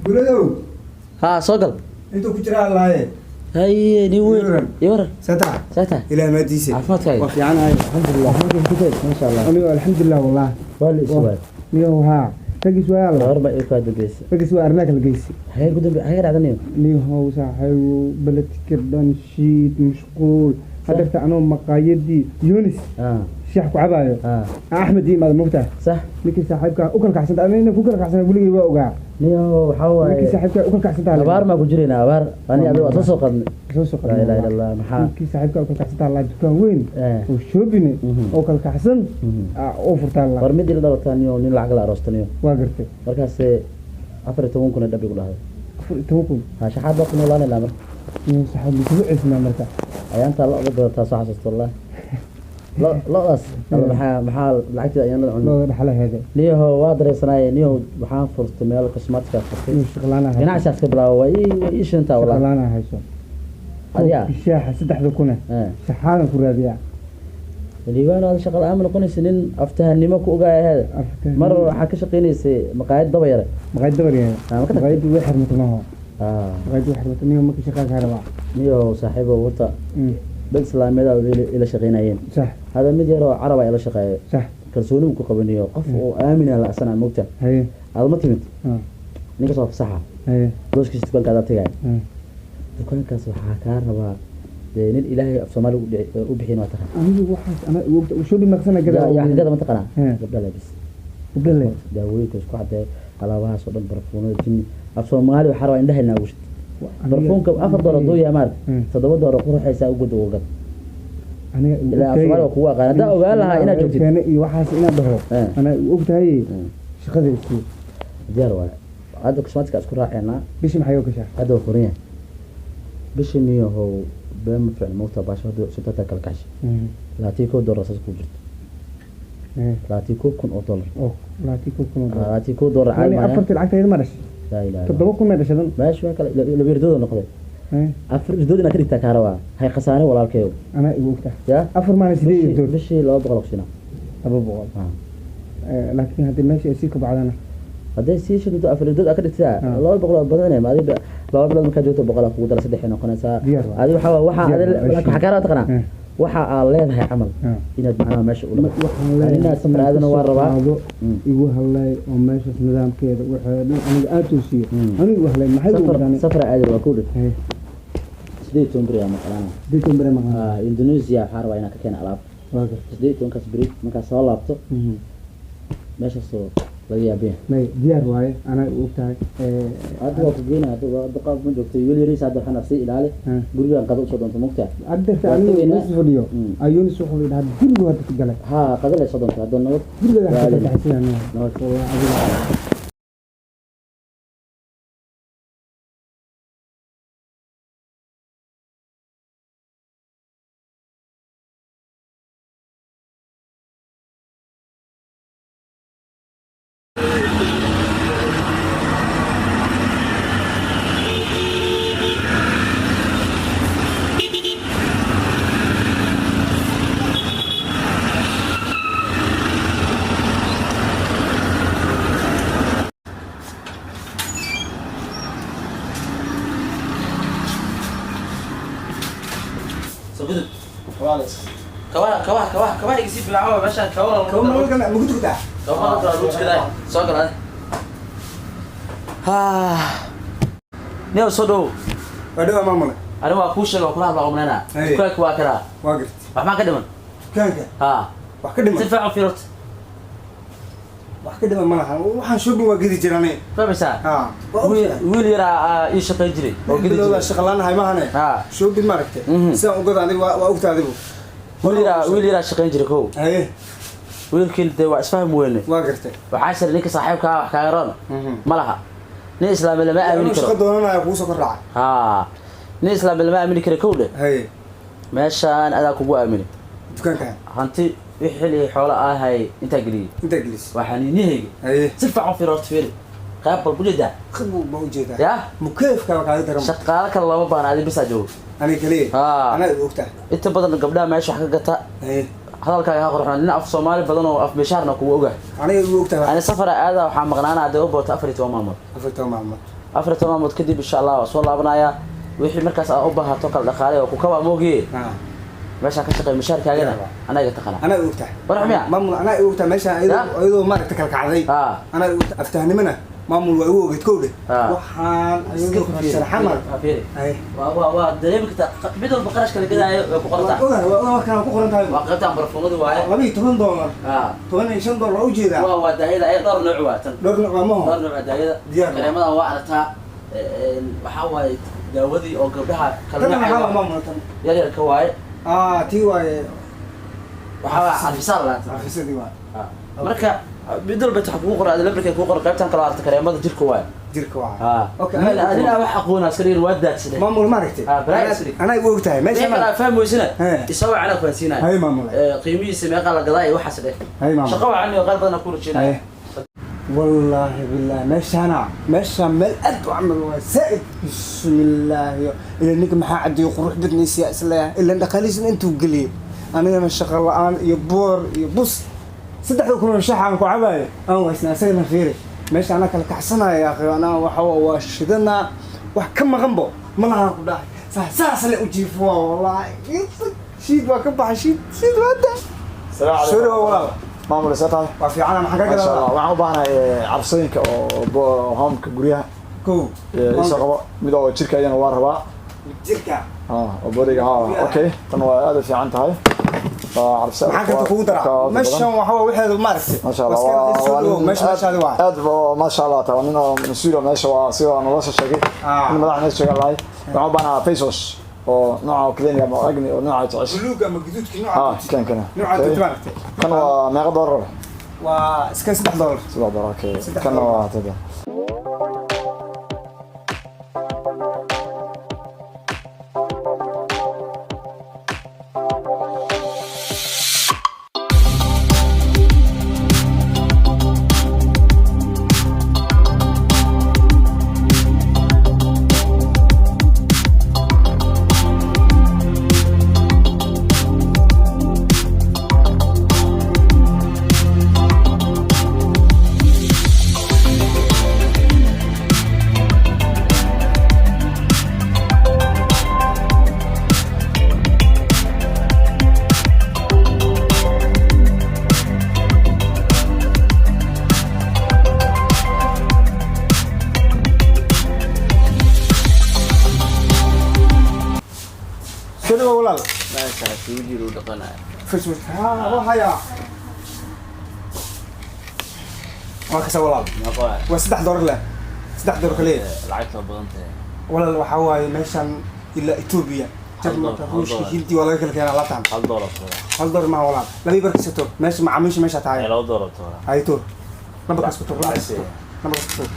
Guladow. Haa, soo gal. Intuu ku jiraa laaye. Haye, nin weyn. Iwaran. Iwaran. Sata. Saata. Ilaah maadiise. Caafimaadkaaga? Waa fiicanahay, alxamdulilah. Maasha Allah. Anigo alxamdulilah wallah. Waa la isuwaay. Niyo haa, raggiis waa alla. Gabar baa ii kaa dambaysa. Raggiis waa arrimaha kala geysi. Xagee ku dambe, xagee dhacdaniyo? Niyo how saaxiibo, beledka dhan shiid mashquul hadeerta, anoo maqaayadii Yunis shax ku cabaayo, Axmed ii imaada, mogtahay? Sax. Ninkii saaxiibkaa u kala kacsanta, anina ku kala kacsana weligay waa ogaa. Niyo waxaa ninkii waaye saaxiibkaa u kala kacsanta. Abaar maa ku jiraynaa, abaar ani adiga waa soo soo qadnay. Soo soo. Laa ilaaha illa Allah, maxaa? Ninkii saaxiibkaa u kala kacsanta laa dukaan weyn oo shoobine oo kala kacsan oo furtaa la. War mid ila dhalataa niyo, nin lacag la aroostaniyo. Waa gartay. Markaas 14,000 dhabi ku dhahday. 14,000? Ha, shaxaad baa ku noolaanaynaa marka. Niyo saaxiib, kugu cisnaa marka. Ayaantaa lo'da gadataa soo xasuusta wallahi. Lo'daas alla, maxaa lacagteeda ayaan la cunay. Looda dhexlaheeda. Niyaho waa dareysanaye niyaho, waxaan furtay meel cosmetica furtay. Niyo shaqlaana hayso. Ganacsigaas ka bilaabo, waa ii shintaa wallahi. Shaqlaana hayso. Adiga? Koobkii shaaxa 3,000 shaxaadan ku raadiyaa. Liibaan, aad shaqa la'aan ma noqonaysa, nin aftahanimo ku ogaaya heeda. Aftahanimo. Mar waxaa ka shaqaynaysay maqaayad daba yare. Maqaayad dabar yahay. Ah, ma ka tagtay? Maqaayaddu way xirmatay maaho. Maqaayaddu way xirmatay niyo, markii shaqaa kaa rabaa. Niyo saaxiibo, horta dad islaameed aa ila shaqaynayeen. Hada mid yaroo carab aa ila shaqeeya. Kalsooni ku qabaniyo, qof oo aamina la asana mogta. Aad ma timid. Ninka soo fasaxa. Booskiisa dukaanka adaa tagaya. Dukaankaas waxaa kaa rabaa dee nin Ilaahay af Soomaali u bixin waa taqaan. Anigu waxaas ana ogta shobi maqsana gadaa. Yaa gada ma taqaanaa? Gabdha lebis. Gabdha. Daawooyinka isku cadee, alaabahaas oo dhan, barfuunada jinni, af Soomaali waxaa rabaa indhaha inaa ugu shid. Barfuunka $4 hadduu yahay maarata, $7 quruxaysaa u gud uga gad. Aniga Ilaa af Soomaali waa kugu aqaan, haddaa ogaan lahaa inaad joogtid. Keene iyo waxaas inaad dhaho. Anaa ogtahay shaqada isii. Diyaar waaye, hadda cosmetica isku raaceynaa. Bishii maxay oo gashaa? Hadda waa furan yahay bishii. Niyahow, been ma fiicno mogta, baasho hadda cusubtataa kala kaxshay. $21 saas ku jirto. $21,000 oo. Oo $21,000 oo. $21 caadi yani maaha. Afartii lacagta ma dhashay? Laa ilaaha illa. 7,000 may dhashadan. Meesha waa kala laba irdooda noqday. Afar irdood inaad ka dhigtaa kaa rabaa, hay khasaare walaalkayow. Anaa igu ogtahay. Ya. Afar maalin sideed irdood. Bishii 200 kusinaa. 200. Laakiin haddii meesha ay sii kobcdana? Hadday sii shidto, afar irdood aad ka dhigtaa, 200 oo badanay ma adiga 2 bilood markaa joogto, 100 aa kugu dara, saddex ay noqonaysaa. Diyaar waa. Adi waxaa waxaa Diyaar adi waa, laakiin waxaa kaa rabaa taqanaa waxa aad leedahay camal inaad macnaha meesha u waxaan leeyahay inaad safar aadana waa rabaa. Qaado, igu hadlay oo meeshaas nidaamkeeda waxaa dhan aniga aad toosiyo. Aniga igu hadlay maxay ugu Safar ogtahay? Safar aadi waa ku dhig. 18 beri aa maqlaana. 18 beri maqlaan. Indonesia waxaa rabaa inaan ka keena alaab. Waa gartay. 18-kaas beri markaa soo laabto, meeshaasoo laga yaabaya. May, diyaar waaye, anaa igu ogtahay. Hadda waa ku geynaya, hadda hadda qaab ma joogto, wiil yariis hadda waxaan sii ilaali. Gurigaan qado usoo doonto mogtaa. Hadda Waa anigu tegaynaa. meesha fadhiyo. Ayuunis wuxuu idhahaa gurigu hadda ka galay. Haa, qado lay soo doonto hadda, nabad. Guriga Waa hadda aadan. ka taxsiyaa. Nabad. Wallahi adiga. Soo gudub. Kabaha, kabaha, kabaha, kabaha igisi bilaabo meeshaan kabaha. Kaba ma kala ma ku tukataa? Kabaha la kala tukadaa. Soo gal adi. Niyow, soo dhow. Waa dhawaa maamule. Ani waa kuu sheega, waa kula hadlaa umaleynaa. Hey. Dukaanka waa karaa. Waa gartay. Wax maa ka dhiman? Dukaanka? Haa. Wax ka dhiman? Si fiican u fiirot. Wax ka dhiman ma laha, waxaan shopping waa gedi jirane. Fahmaysaa? Haa, waa Wiil ogtahay. wiil yaraa ii shaqayn jiray oo gedi bilowda jiray. Shaqalaanahay mahane. Shopping maaragtay. Sidaan u gada aniga waa ogtahay adigu. Wiil yaraa shaqayn jiray kow. Wiilkii dee waa isfaham weyne. Waa gartay. Waxaa jira ninka saaxiibkaa wax kaaga roon ma laha, nin islaami lama aamini Anuu shaqo karo. doonanaya kugu soo kor raacay. Haa, nin islaami lama aamini karo kow dheh. Meeshaan adaa kugu aamini. Dukaanka. Hanti wixii xilli xoolo ahay intaa geliyey. Intaa gelis. Waa xaniinihayga. Si fiican u fiir horta, fiiri qayb bal ujeedaa. Khibu ma ujeedaa? Ya. Mukeefka kaaga daran. Shaqaale kale looma baahna, adi bisaa joogo. Aniga kaliya. Anaa igu ogtahay. Inta badan gabdhaha meesha wax ka gata. Hadalkaaga ha qorxoon, nin af Soomaali badan oo af mishaarna kugu oga. Aniga igu ogtahay. Ani safara aada, waxaa maqnaana hadday u booto 14 maalmood. 14 maalmood. 14 maalmood kadib insha Allah waa soo laabanayaa. Wixii markaas aad u baahato kala dhaqaale oo ku kaba moogiye. Meeshaan ka shaqeey mushaarkaagana anaa iga taqanaa. Anaa ogtahay. War miya? Maamul, anaa ogtahay meeshaan iyadoo maaragta kala kacday. Anaa ogtahay aftahnimana maamul waa igu ogeyd kowdhe. Waxaan Iska iyadoo fiiri. sharaxamal. Ha, fiiri. Ay. Waa dareemi kartaa mid walba qarashka la gadaayo way ku qoran tahay. Waa ogahay, waa ogahay, kana ku qoran tahay. Waa qaybtaan barfuumadu waaye. $12. $15 u jeedaa. Waa daayada ay dhowr nooc waa tan. Dhowr nooc waa maho. Dhowr nooc waa daayada. Diyaar waa. Kareemadan waa aragtaa, waxaa waaye daawadii oo gabdhaha kala Tan nooc maxaa ah. maamul tan? Yar yarka waaye. Tii waaye. Waxaa waaye carfisaa la lahaa. Carfisadii waaye. Marka mid walba waxa kugu qoran lambarka kugu qoran qaybtan kala aragta kareemada jirka waaye. Jirka waaye. Okay, adina wax aqoon askari waa daadsaday. Maamul maaragtay. Balaa askari. Anaa igu ogtahay meesha meesha kala fahmi weysina. Hee. Isagoo cana ku hansiinaya. Hay maamul. Qiimihiisa meeqa la gadaa iyo waxaas dheh. Hay maamul. Shaqo wacan iyo qaar badan ku rajeenaya. Hay. والله بالله ماشي أنا ماشي مال أد وعمل وسائد بسم الله إلا إنك ما حد يروح بدني سياسة لا إلا أنت خليش أنت وقلي أنا ما شغل الآن يبور يبص صدق كل شيء عن كعبة أنا وسنا سيدنا خيري ماشي أنا كلك حسنا يا أخي أنا وحوا وشدنا وحكم غنبو ما لها كلها صح صح سلا أجيفوا والله شيد وكبح شيد شيد وده. السلام عليكم. سوري والله. Maamul see tahay? Waa fiican, maxaan ka Masha gadaa? Allah, waxaan u baahanahay cabsooyinka oo homeka guryaha. Kow. Isoo qabo mid oo jirka ayana waa rabaa. Jirka. Oo bodiga, Guryaha. Okay, tan waa aad u fiican tahay. Waa cabsi. Maxaa karta kugu daraa? Meeshan waxa waa waxeedu maaragtay. Masha Allah, Waa iska waa soo dhawow, nin meesha meeshaadi waa. Aad masha Allah tahay, waa nin oo mas-uul ah meesha, waa sida nolosha sheegay. Nin madax meesha jooga lahay. Waxaan u baahanahay face wash oo nooca clean ama agni oo nooca jecesha. Buluug ama gaduudka nooca doonto. Kan. Nooca Okay. doonto maaragtay. Kan waa meeqa doolar? Waa iska $3. $3, okay. Saddex Kan doolar. waa tada. Soo dhawow walaal. Meesha suuji uu dhaqanayo. Face wash. Waa hayaa. Waa kasa walaal. Meeqa waaye? Waa $3 leh. $3 kaliya. Lacagta waa badan tahay. Walaal waxaa waaye meeshan ilaa Ethiopia. Jarmalka, Hal Ruushka, doolar. Hindi waa laga kala keenaa laabtaan. $1 toona. $1 maaha walaal. Laba bar kasato. Meesha macaamiisha meesha tahay. $2 toona. Hay tuur. Lambarkaas ku tuur, lambarkaas ku tuur. Lambarkaas ku tuur.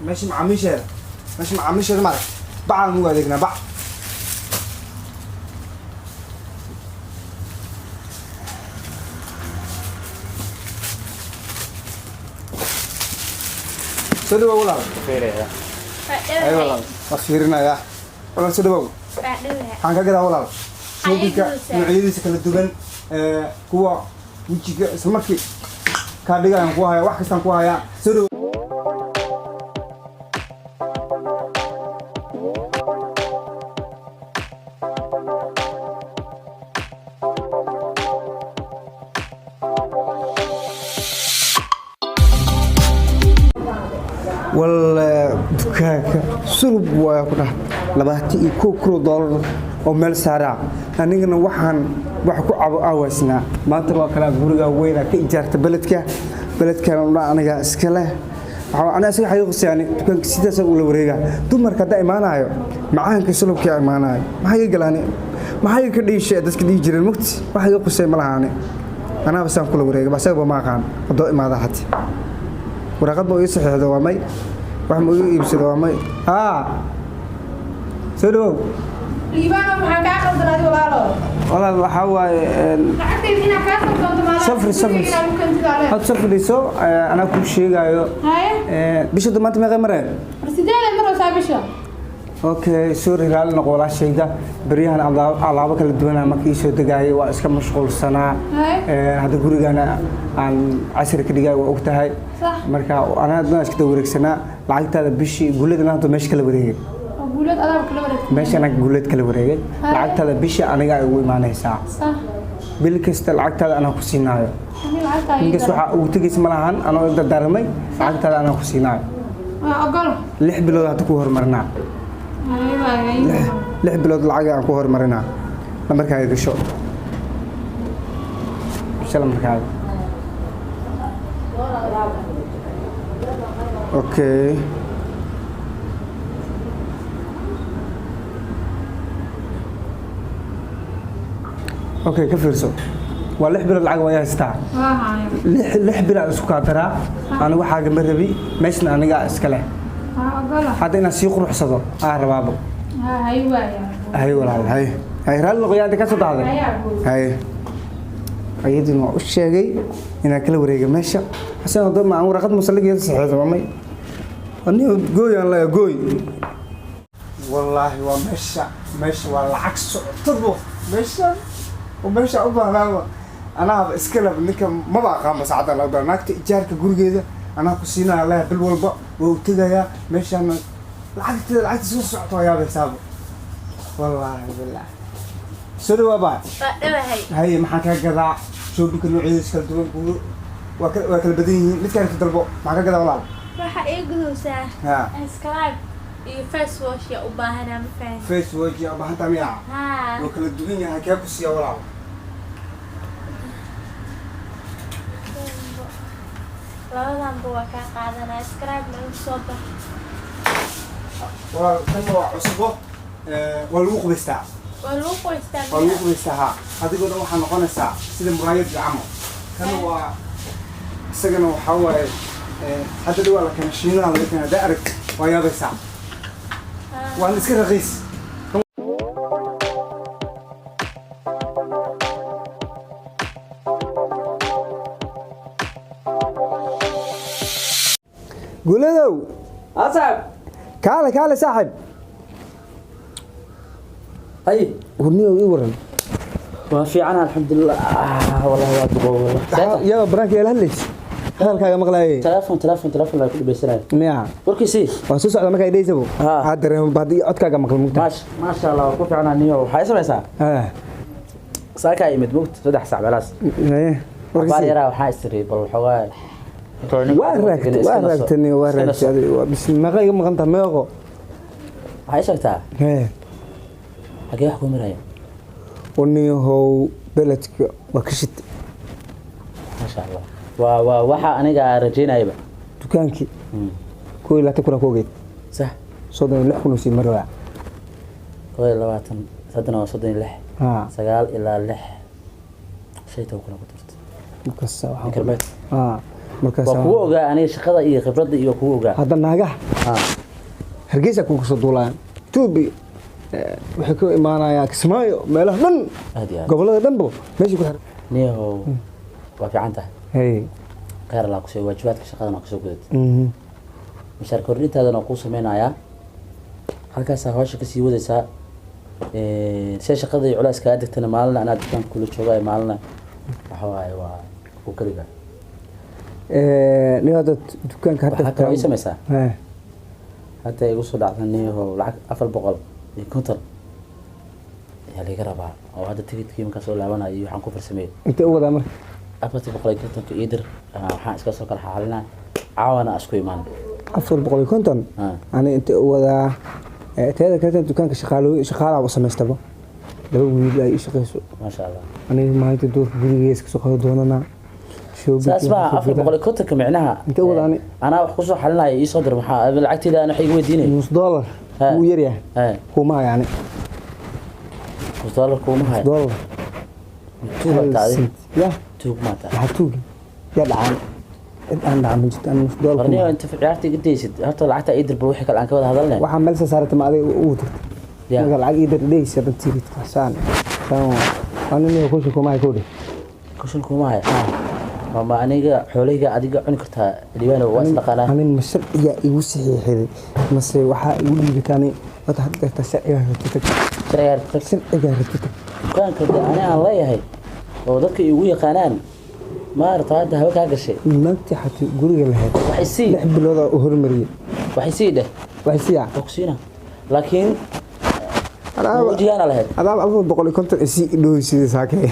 Meesha macaamiisheeda. Meesha macaamiisheeda maaragtay. Bacaan ugu adeegnaa, bac. Soo dhawow walaal. Fiiriya. Ay walaal. Waa fiirinayaa. Walaal soo dhawow. Waxaan ka gadaa walaal. Shoppingka noocyadiisa kala duwan, kuwa wejiga isla markii kaa dhigayaan ku hayaa, wax kastaan ku hayaa. Soo dhawow. Wal dukaanka sulub waa ku dhah 21,000 doolar oo meel saaraa. Anigana waxaan wax ku cabo aawaasnaa. Maanta waa kala guriga weyn ka ijaarta beledka. Beledkan oo dhan aniga iska leh. Waxaa aniga isaga xaqiiq qusayaan dukaanka sidaas ula wareega. Dumarka hadda imaanayo macaanka sulubka imaanayo. Maxay iga galaani? Maxay ka dhiishay dadka dhihi jireen mugti? Wax iga qusay ma lahaani. Anaa basaan kula wareega, basagaba ma aqaan. Haddoo imaada hati. Waraaqad ma ii saxiixdo waa may, wax ma ii iibsado waa may. Soo dhawow. Liibaano, maxaa kaa qaldan adi walaalo? Walaal waxaa waaye Lacagtayda inaa kaa qaldanto maalin. Safri, safri. Inaa ku keentid ale. Had soo fadhiiso, anaa kuu sheegaayo. Haye. Bisha maanta meeqay mareen? War sideed maraysaa bisha? Okay, sorry, raalli noqo walaashayda. Beryahan alaabo kala duwanaa marka ii soo degaayay, waa iska mashquulsanaa. Hay. Hadda gurigana aan casri ka dhigay, waa og tahay. Sax. Marka anaa dhan iska wareegsanaa. Lacagtaada bishii guuleed hadda meesha kala wareegay. Oo guuleed adaaba kala wareegtay? Meesha anaga guuleed kala wareegay. Hay. Lacagtaada bishii aniga ay ugu imaanaysaa. Sax. Bil kasta lacagtaada anaa ku siinaayo. Ani lacagtaa ii Ninkas dar. waxaa ugu tegaysa ma lahan, anoo dardaarmay, lacagtaada anaa ku siinaayo. Waa ogol. 6 bilood hadda ku horumarinaa. Hay waay, ii dar. 6 bilood lacag aan ku horumarinaa. Lambarkaaga gasho, gasho lambarkaaga. Okay, okay, ka fiirso, waa 6 bilood lacag waa haystaa. Waa haya. 6 bilood isku kaa daraa. Anigu waxaaga ma rabi, meeshna anigaa iska leh. Waa ogola. Hadda inaan sii quruxsado aa rabaabo. Ha, hay waay. Hay walaal, hay hay, raalli noqo, yaa inta ka soo dahday. Hayaa guul. Hay, ayadina waa u sheegay inaan kala wareega meesha. Xasan hadda ma aan warqad musalligeeda saxiixdo mamay aniga gooy aan leeyahay gooy. Wallaahi waa meesha, meesha waa lacag socotabo. Meesha waa meesha u baahnaaba, anaaba iska lab. Ninka maba aqaanba saacadda laga baa naagta ijaarka gurigeeda anaa ku siinaya leeyahay. Bil walba waa u tegayaa meeshaana, lacagteeda lacagta soo socoto waa yaabaysaaba, wallaahi bilaahi. Soo dhawaa baa. Waa dhawahay. Haye, maxaan kaa gadaa? Shoobinka noocyadiisa kala duwan waa kala, waa kala badan yihiin. Midkaan ka dalbo, maxaan ka gadaa walaal? Waxa ii gudubsaa Ha. scrub iyo face wash yaa u baahanaa, ma fahan? Face wash yaa u baahan tahay miyaa? Haa. Waa kala duwan yahay, kee ku siiya walaal? Labadanba waa kaa qaadanaa, scrub na igu soo bax. Walaal, kan waa cusbo, waa lagu qubaystaa. Waa lagu qoystaa? Waa lagu qubaystaa, haa. Adigoo dhan waxaa noqonaysaa sida muraayad camal. Kana waa isagana, waxaa waaye hadda dhawaa la keena, Shiinaha laga keena. Haddaa aragti waa yaabaysaa, waana iska raqiis. Guuladow. Asaab. Kaale, kaale saaxib. Hay. Hurniyow, ii waran. Waa fiican, alxamdulilah. Wallahi waa duqow. Yaa banaanka yaala hadlays, hadalkaaga maqlaayay? Telefoon, telefoon, telefoon laa ku dhibaysanaya. Miya? Warkiisii. Waan soo socda markaa idhaysabo. Ha. Haa, dareemo haddii codkaaga maqla mugta. Maasha Allah, waa ku fiicnaa niyo. Waxay samaysaa, saakaa imid mugta 3 sac meelaas. Baar Warkiisii. Yaraa waxaa istiri bal waxoogaa. Waa raagtay, waa raagtay, waa raagtay adiga. Waa bis, meeqa iga maqan tahay, meeqo? Waxay sheegtaa. Hee. Xagee wax ku maraya? Waniyahow, beledka waa ka shid. Maasha Allah, waa waxa aniga aan rajaynayaba. Dukaankii 21,000 ku ogeyd. Sax. 36,000 oo sii marwaa. 21, haddana waa 36. Haa. Sagaal ilaa lix, 15,000 ku darto. Markaas waxaan Increment. Haa, markaas Waa kugu ogaa aniga shaqada iyo khibradda iyo kugu ogaa. Hadda naagaha Hargeysa kugu soo duulayaan, Etoobiya waxay ku imaanayaan, Kismaayo, meelaha dhan. Aad iyo aad. Gobollada dhanbo meesha ku xiran. Niyahow, waa fiican tahay. Hey. Khayr Allah kusoo waajibaadka shaqadana waa kusoo gudat. Mishaar kordhintaadana waa kuu sameynayaa, halkaasaa hawsha kasii wadaysaa. See shaqada iyo culays kaa degtana, maalina anaa dukaanka kula joogaayo, maalina waxa waaye waa ku keliga. Nin hadda dukaanka hadda Waxaa kaloo ii samaysaa. Hee. Hadda igu soo dhacda niyahow, lacag 450 ayaa laga rabaa oo hadda tigidkii markaa soo laabanayo iyo waxaan ku farsameeyey. Intee u wadaa marka? 450-ka ii dir, waxaan iska soo kala xaalinaa, caawana isku imaan. 450? Ah. Ani intee u wadaa? Teeda kaleeta dukaanka shaqaalo, shaqaalaa u samaystaba, laba wiil ay ii shaqeyso. Maasha Allah. Aniga maalinta duurka gurigeesa iska soo qado doonanaa. Saas ma 450-ka micnaha? Intee u wada ani? Anaa wax kusoo xalinaya, ii soo dir. Maxaa lacagtayda aan wax iga weydiinay? Nus dollar. Ha. Wuu yaryahay. Kuma yani. Nus dollar kuuma haya? Dollar. Tuug baa tahay. Cent. Ya. Tuug maa tahay? Maxaa tuugi? Yaa dhacaan, cid aan dhacan ma jirto. Ani nus dollar Warniyo, kuma. Inta ciyaarta iga daysid horta, lacagta ii dir bal, wixii kale aan ka wada hadalnay. Waxaa meel soo saarata ma adiga ugu tagtay? Ya. Marka lacag ii dir dhegeysa dhan tiridka saan saan, ani nin kusha kuma hay kowdhe. Kushan kuuma haya. Ma aniga xoolahayga adiga cuni kartaa, Liibaano? Waa isdhaqaanaa. Anin ma sharcigaa igu saxiixday mase waxaa igu dhiibatay? Wada hadda sharcigaa rabta tag. Sharcigaa rabta. Sharcigaa rabta tag. Dukaanka de ani aan leeyahay oo dadka igu yaqaanaan, maarata, hadda hawe kaa gashay. Naagtii xatay guriga lahayd. Waxay sii 6 biloodaa u hormariyey. Waxay sii dheh. Waxay siiyaa. Waa ku siina, laakiin wejigaana lahayd. Adaaba 450 isii idhooy sidii saakee.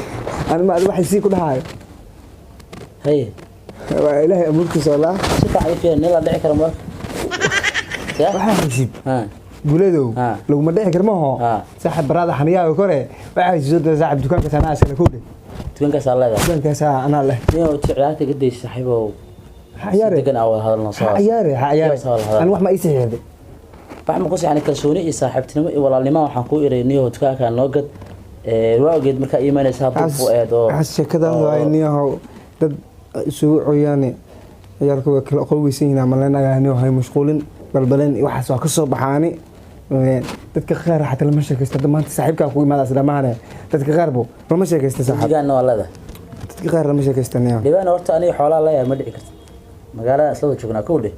Ani ma adi waxay sii ku dhahayo. Haye. Waa Ilaahay abuurkiisa, walaa. Si fiican ii fiirin, nin la dhici karo marka ya. Waxaa haysid ha guuladow Ha. laguma dhici kar maho. Ha. Saaxib, baraada xaniyaaga kore waxaa haysid soo dira, saaxib, dukaankaas anaa iskale kowdhe. Dukaankaasaa leedahay. Dukaankaas anaa leh. Nin oo ciyaarta ka daysa, saaxiibow. Ha ciyaare. Si degan aan wada hadalno soo. Ha ciyaare, ha ciyaare. Soo wada hadal. Ani wax ma ii saxiixday? Wax ma ku saxan. Kalsooni iyo saaxiibtinimo iyo walaalnimo waxaan kuu iray, niyow, dukaankaan noo gad. Waa ogeed markaa iimanaysaa buuq eed oo Waxaas sheekadaas waay, niyahow. Dad isugu coyaane ciyaalka way kala qowgeysan yihiin maleynayaa, niyow. Hay mashquulin balbaleen iyo waxaas waa ka soo baxaani. Dadka qaar xataa lama sheekaysto. Hadda maanta saaxiibkaa kugu imaadaas dhamaane, dadka qaar bo lama sheekaysta, saaxiib. Wejigaanna waa leedahay. Dadka qaar lama sheekaysta, niyow. Liibaan, horta aniga xoolaa leeyahay ma dhici karta. Magaalada isla wada joognaa kow dheh,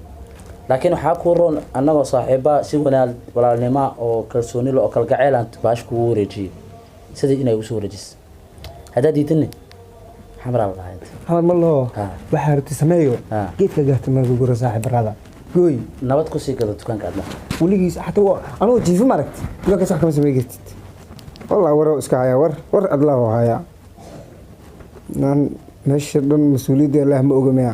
laakiin waxaa kuu roon annagoo saaxiiba si wanaag, walaalnimo oo kalsooni leh oo kalgacayl aan baash kugu wareejiyey sidii inay igu soo wareejiso. Haddaad diidani, xamraa la dhahay. Xamar ma laho. Ha. Waxaa rabti sameeyo. Ha. Geedka gaarta ma gura, saaxiib, barada gooy. Nabad kusii gado dukaanka adna. Weligiis xataa anuu jiifo maaragti, dukaankaas wax kama samey kartid, wallah. War iska hayaa, war war adlaahu hayaa. Naan meesha dhan mas-uuliyadda Allah ma oga miya?